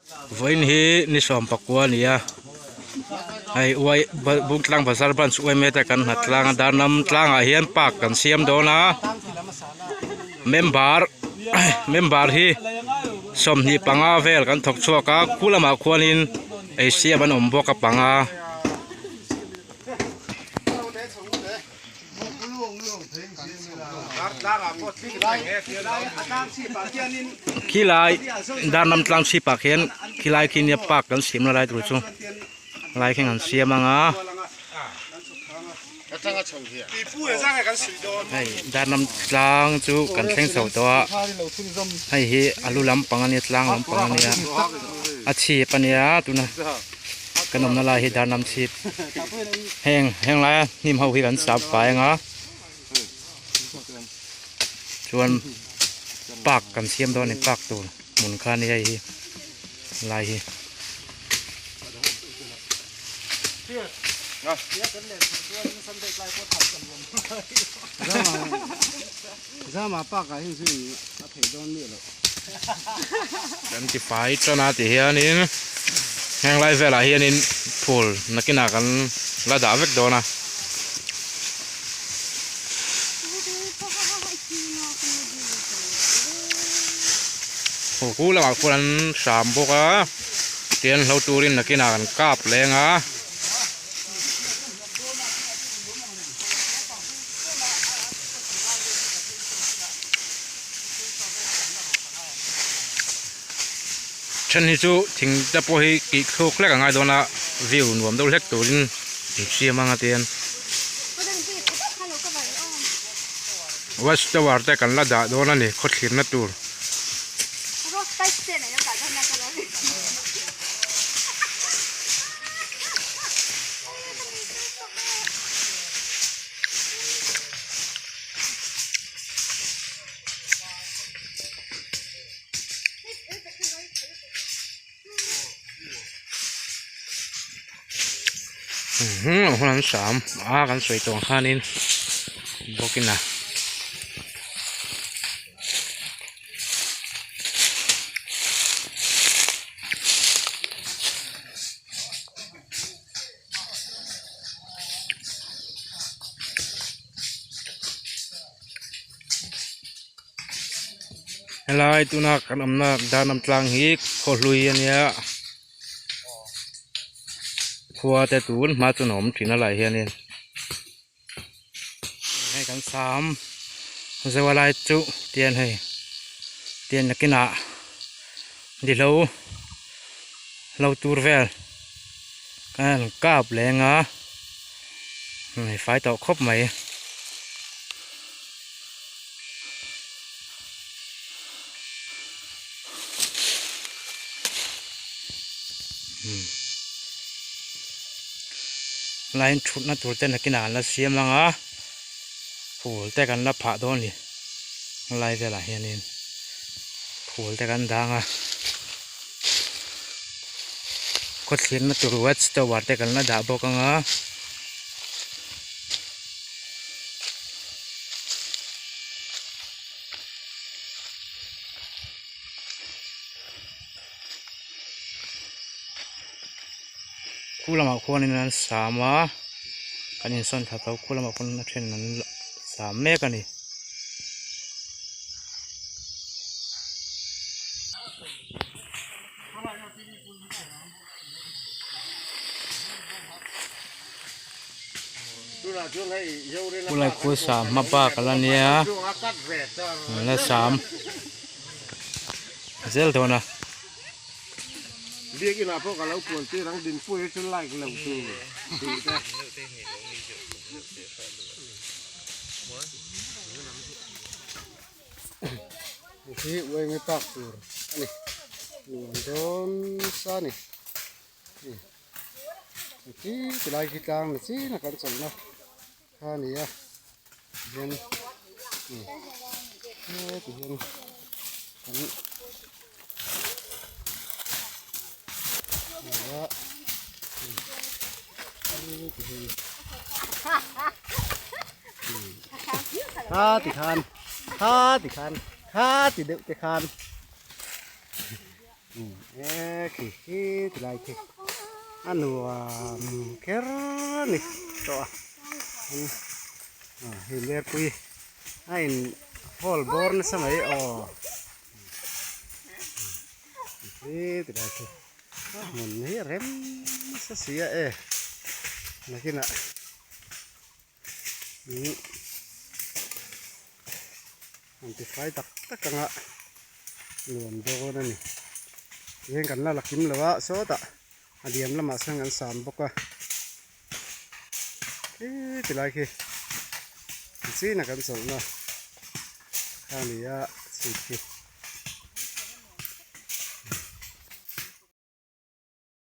Vawiin hi ni sawm pakua a ni a hei uai Bungtlang bazar branch uaime te kan nghat tlang a Darnam tlangah hian park kan siam dawn a member member hi 25 vel kan thawk chhuak a khu lamah khuanin ei siam an awm bawk a panga. Khilai Darnam tlang chhip ah khian khilai khi nia park kan siam na lai tur chu lai khi an siam ang a hei Darnam tlang chu kan thleng chho tawh a hei hi a lu lampang ania tlang lampang ania a chhip ania tuna kan awmna lai hi Darnam chhip heng heng laia hnim ho hi kan sap fai anga chuan park kan siam dawn a ni park tur hmun kha a ni hei hi lai hi. Kan ti fai tan a ti hianin heng lai velah hianin phul nakinah kan la dah vek dawn a. Aw khu lamah khuan an hram bawk a tian hlo turin nakinah kan kap leng a. Then hi chu thing te pawh hi tih thluk hlek a ngai dawn a view nuam deuh hlek turin an siam ang a tian watch tower te kan la dah dawn a ni khawthlirna tur. Hun an sam a kan sawi tawh ang khanin bawkin a. Helai tuna kan awmna Darnam tlang hi khaw hlui a nia khua te tun hma chuan a awm thin a lai hianin hei kan sam zeuh a lai chu tian hei tian nakinah dilo lo tur vel kan kap leng a hei fai tawh khawp mai. Line thutna tur te nakinah an la siam ang a phul te kan la phah dawn a ni helai velah hianin phul te kan dang a khawthlirna tur watch tower te kan la dah bawk ang a. Khu lamah khuanin an sam a kan insawn thla tawh khu lamah khuan a then an sam mek a ni. Khulai khu sam hma bak ala nia an la sam zel dawn a. Chi ti lai khi tlang na chin a kan chawlhna kha a ni a tihian heti hian kan hmu a heti hian kha ti khan kha ti khan kha ti deuh te khan. E khi khi ti lai khi a nuam kher a ni tawh a hei lerpui a in hall bawr nasa mai aw khi ti lai khi a hmun hi a rem nasa si a e nakinah. An ti fai tak tak anga nuam dawn a ni tihian kan la la kim lo a sawtah a liam lamah sawn kan sam bawk a khi ti lai khi chin a kan chawlhna kha a ni a chhit khi.